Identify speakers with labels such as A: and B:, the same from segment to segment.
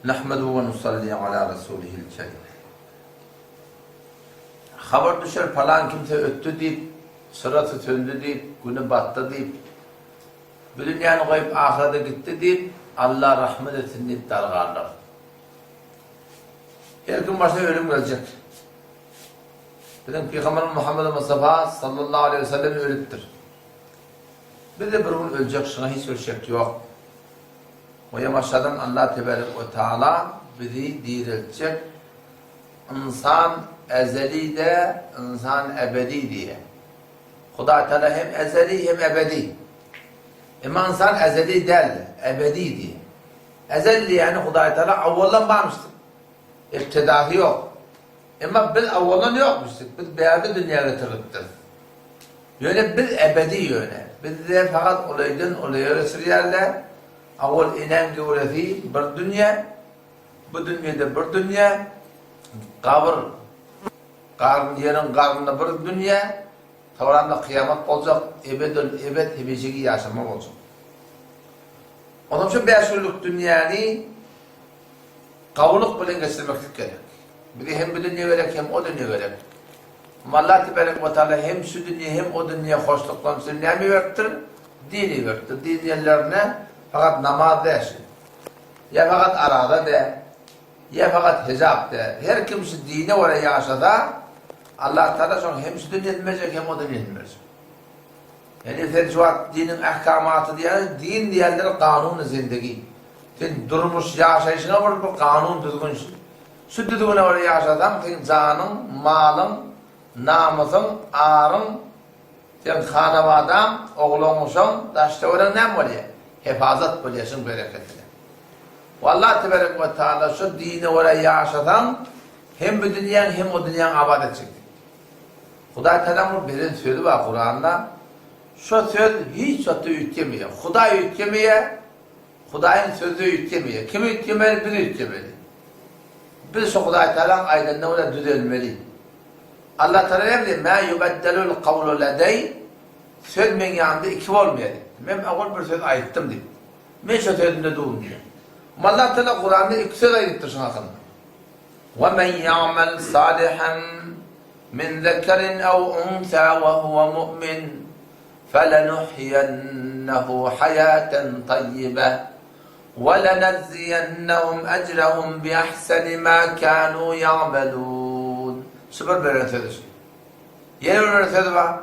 A: Nahmeduhu we nusalli ala rasulihil kerim. Habar düşer palan kimse ötdi diýip, çyrasy söndi diýip, güni batdy diýip, bu dünýäni goýup ahyrete gitdi diýip, Allah rahmet etsin diýip dargarlar. Her kim başyna ölüm geljek. Biziň Pygamberimiz Muhammed Mustafa sallallahu aleyhi ve sellem ölüpdir. Biz de bir gün öljek, şuna hiç bir şek ýok. We ýamaşadan Allah tebarek we taala bizi direltjek ynsan ezeli-de, ynsan ebedi diýe. Hudaý Taala hem ezeli hem ebedi. Emma ynsan ezeli däl, ebedi diýe. Ezel diýeni Hudaý Taala awaldan barmyşdyr. Ibtidasy ýok. Emma biz awaldan ýokmuşdyk. Biz bärde dünýä getirilipdiris. Ýöne biz ebedi ýöne. Bizde fakat olaýdan olaýa geçirýärler. Awal enäň göwresi bir dünýä, bu dünýede bir dünýä, gabyr garyn ýeriň garnynda bir dünýä, soňramda kyýamat boljak, ebedül ebed hemişeki ýaşama boljak. Onsoň şu bäş günlük dünýäni Gowulyk bilen geçirmeklik gerek. Bize hem bu dünýe gerek, hem o dünýe gerek. Amma Allah tebarek we taala hem şu dünýe, hem o dünýe hoşluklaryny üçin näme beripdir? Dini beripdir. Din diýenlerine fakat namaz däl şu. Ýa fakat araza däl, ýa fakat hijap däl. Her kim şu dine görä ýaşasa, Allah taala şoň hem şu dünýesini berjek, hem o dünýesini berjek. Ýani sen şu wagt diniň ahkamaty diýýäň, din diýenleri kanuny zindigi. Sen durmuş ýaşaýşyňa bir bir kanun düzgün şu. Şu düzgüne görä ýaşasaň seň janyň, malyň, namysyň, aryň, seň hanabadaň, oglan uşaň, daş töweregiň näme bolýar? Hefazat bolýar şuň bereketine. We Allah teberek we taala şu dine görä ýaşasaň hem bu dünýäň hem o dünýäň abat etjek diýipdir. Hudaý Tagalaň bir beren sözi bar Kuranda. Şo söz hiç wagtda üýtgemeýär. Hudaý üýtgemeýär, Hudaýyň sözi-de üýtgemeýär. Kim üýtgemeli? Biz üýtgemeli. Biz şo Hudaý Tagalaň aýdanyna görä düzelmeli. Allah Tagala näme diýýär? Mä ýubeddelul kawlu ledeý Söz meň ýanymda iki bolmaýar diýipdir. Men owal bir söz aýtdym diýipdir. Men şo sözümde durun diýýär. Allah Tagala Kuranda iki söz aýdypdyr şuň hakynda. Ve men ya'mel salihan min zekerin ew unsa ve huve mu'min felenuhyiyennehu hayaten tayyibe ve lenejziyennehum ecrehum bi ahseni ma kanu ya'melun. Şu bir beren sözi şu. Ýene bir beren sözi bar.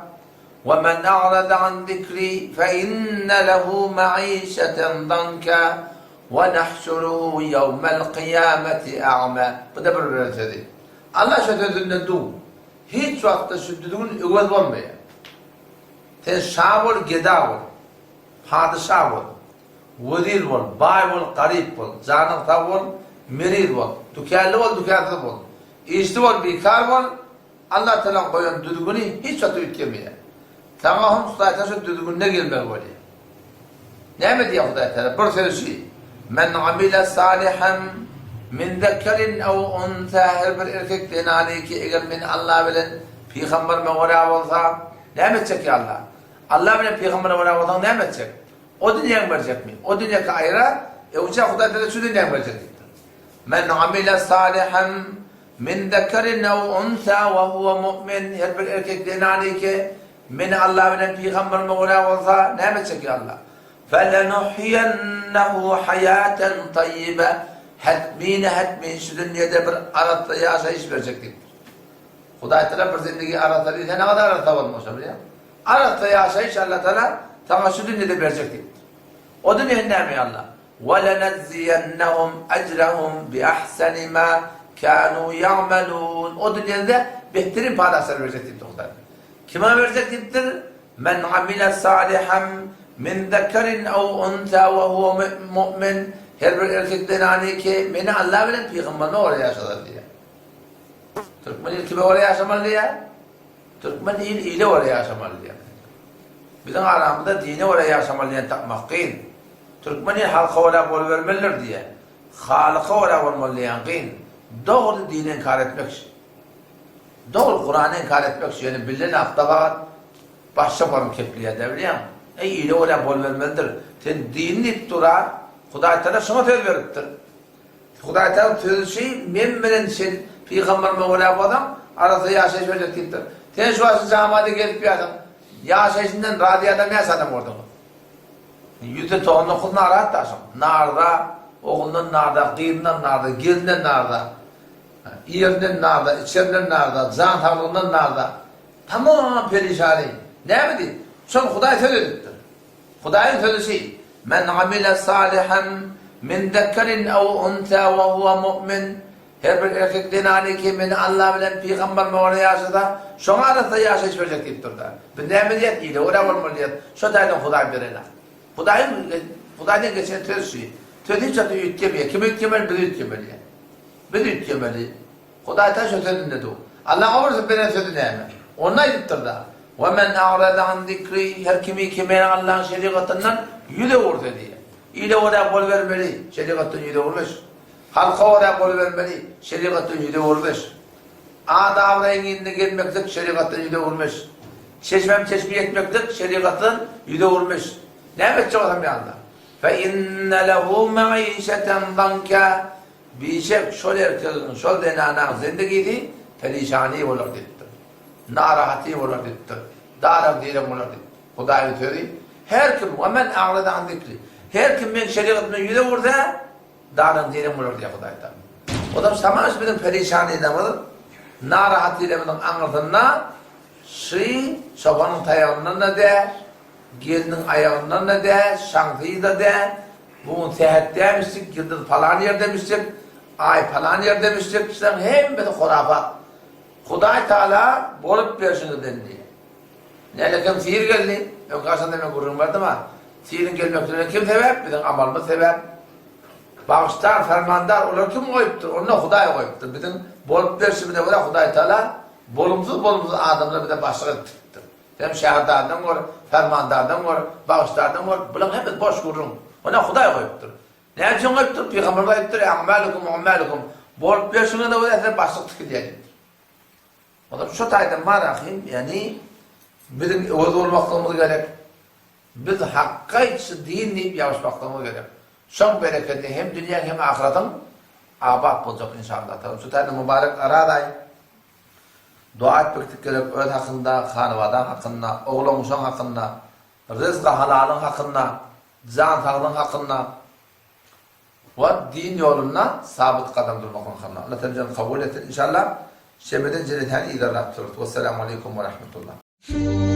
A: Ve men a'rada an zikri fe inne lehu ma'işeten danka Ve nahşuruhu ýewmel kyýameti a'ma. Bu-da bir beren sözi. Allah şu sözünde dur. Hiç wagtda şu düzgün öwez bolmaýar. Sen şa bol, geda bol. Padyşa bol. Wezir bol, baý bol, garyp bol. Janyň sag bol, meriz bol. Dükänli bol, dükänsiz bol. Işli bol, bikar bol. Allah Tagalaň goýan düzgüni hiç wagtda üýtgemeýär. Saňa hem Hudaý Tagala şu düzgünde gelmeli bolýar. Näme diýýär Hudaý Tagala? Bir sözi şu, Men amile salihan min zekerin ew unsa her bir erkek zenany ki eger men Allah bilen pygamberime görä bolsa, näme etjek ýa Allah? Allah bilen pygambere görä bolsaň näme etjek? O dünýäňi berjekmi? O dünýäki aýra, öwünçä Hudaý Tagala şu dünýäňi berjek diýipdir. Men amile salihan Min zekerin ew unsa we huwe mu'min, her bir erkek zenany ki, meni Allah bilen pygamberime görä bolsa, näme etjek ýa Allah? Felenuhyiyennehu haýaten taýýibe, hetmine hetmin şu dünýede bir arassa ýaşaýyş berjek diýipdir. Hudaý Tagala bir zindigi arassa diýse ne kadar arassa bolmaly şo bilýäňmi? Arassa ýaşaýyş Allah Tagala saňa şu dünýede berjek diýipdir. O dünýe näme ýa Allah? Welenejziyennehum ecrehum biahseni ma kanu ya'melun. O dünýede behterin padaşlar berjek diýipdir Hudaý. Kime berjek diýipdir? Men amile salihan min zekerin ew unsa we huwe mu'min. Her bir erkek zenany ki meni Allah bilen pygamberime görä ýaşasar diýýär. Türkmen il kime görä ýaşamaly diýýär? Türkmen il ile görä ýaşamaly diýýär. Biziň aramyzda dine görä ýaşamaly diýen tapmak kyn. Türkmen il halka görä bolubermelidir diýýär. Halyka görä bolmaly diýýän kyn. Dogry dini inkar etmek şu. Dogry Kurany inkar etmek şu. Ýöne bilen akda bagat baş çaparym kepleýär-dä bilýäňmi? Eý ile görä bolubermelidir. Sen din diýip dur-a. Hudaý Tagala şuňa söz beripdir. Hudaý Taala sözü şi, men bilen sen pygamberime görä bolsaň, arassa ýaşaýyş berjek diýipdir. Sen şu wagt şu jamada gezip ýörsiň. Ýaşaýşyndan razy adam näçe adam gördüň? 99% narahat daşyň. Narda, oglundan narda, gyzyndan narda, gelinden narda. Ýerinden narda, içerinden narda, jan saglygyndan narda. Tamam perişany. Näme diýip? Şol Hudaý söz edipdir. Hudaýyň sözi şeý, Men amile salihan min zekerin ew unsa we huwe mu'min, Her bir erkek zenany ki meni Allah bilen pygamberime görä ýaşasa, şoňa arassa ýaşaýyş berjek diýipdir-de. Biz näme diýýäs? Ile görä bolmaly diýýäs. Şo taýdan Hudaý berenok. Hudaýyň Hudaýdan geçen söz şi. Söz hiç wagt üýtgemeýär. Kim üýtgemeli? Biz üýtgemeli. Biz üýtgemeli. Hudaý ta şo sözünde dur. Allaň o bir beren sözi näme? Onda aýdypdyr-da, Ve men a'rada an zikri, her kimi ki meniň Allaň şerigatyndan ýüz öwürse diýýär. Ile görä bol bermeli, şerigatdan ýüz öwürmeş. Halka görä bol bermeli, şerigatdan ýüz öwürmeş. Ad-abraýyň yzyna gelmeklik, şerigatdan ýüz öwürmeş. Çeşmäm çeşme etmeklik, şerigatdan ýüz öwürmeş. Näme etjek bolsam ýa Allah? Fe inne lehu maişeten zanka, Bişek şol erkegiň, şol zenanaň zindigisi perişany bolar diýipdir. Narahaty bolar diýipdir. Darak-direň bolar diýipdir. Hudaýyň sözi, Her kim, we men a'rada an zikri, her kim meň şerigatymdan ýüz öwürse, darak-direň bolar diýýär Hudaý Taala. Odam şamaş biziň perişanylygymyz, narahatylygymyzyň aňyrsynda şy çobanyň taýagyndan-da dä, gelniň aýagyndan-da dä, şaňsy-da dä, Bu gün sähet dämişjik, ýyldyz palan ýerdemişjik, aý palan ýerdemişjik, şularyň hemmesi horafat. Hudaý Taala bolup berşiňizden diýýär. Nälekem sir geldi, öňki aşanda men gürrüň berdim-a. Siriň gelmekligine kim sebäp? Biziň amalymyz sebäp. Bagyşdar, fermandar, olary kim goýupdyr? Onda Hudaý goýupdyr. Biziň bolup berşimize görä Hudaý Taala bolumsyz-bolumsyz adamlary bize başlyk edip tikipdir. Sen şäherdardan gör, fermandardan gör, bagyşdardan gör, bulaň hemmesi boş gürrüň. Ony Hudaý goýupdyr. Näme üçin goýupdyr? Pygamberimiz aýdypdyr, A'malukum u'malukum. Bolup berşiňize görä size başlyk tikilýär diýipdir. Onda şu taýdan bar ahim, ýagny biziň öwez bolmaklygymyz gerek. Biz hakga içi din diýip ýabyşmaklygymyz gerek. Şoň berekedi hem dünýäň hem ahyratyň abat boljak inşallah. Şu taýdan mübarek Araz aýy. Dua etmeklik gerek öz hakynda, hanybadaň hakynda, oglan-uşaň hakynda, ryzky halalyň hakynda, jan saglygyň hakynda we din ýolunda sabyt gadam durmaklygyň hakynda. Allah Teala kabul etsin inşallah. Şemeden jeneteni yzarlap durarys. Wessalamu aleýkum we rahmetullah.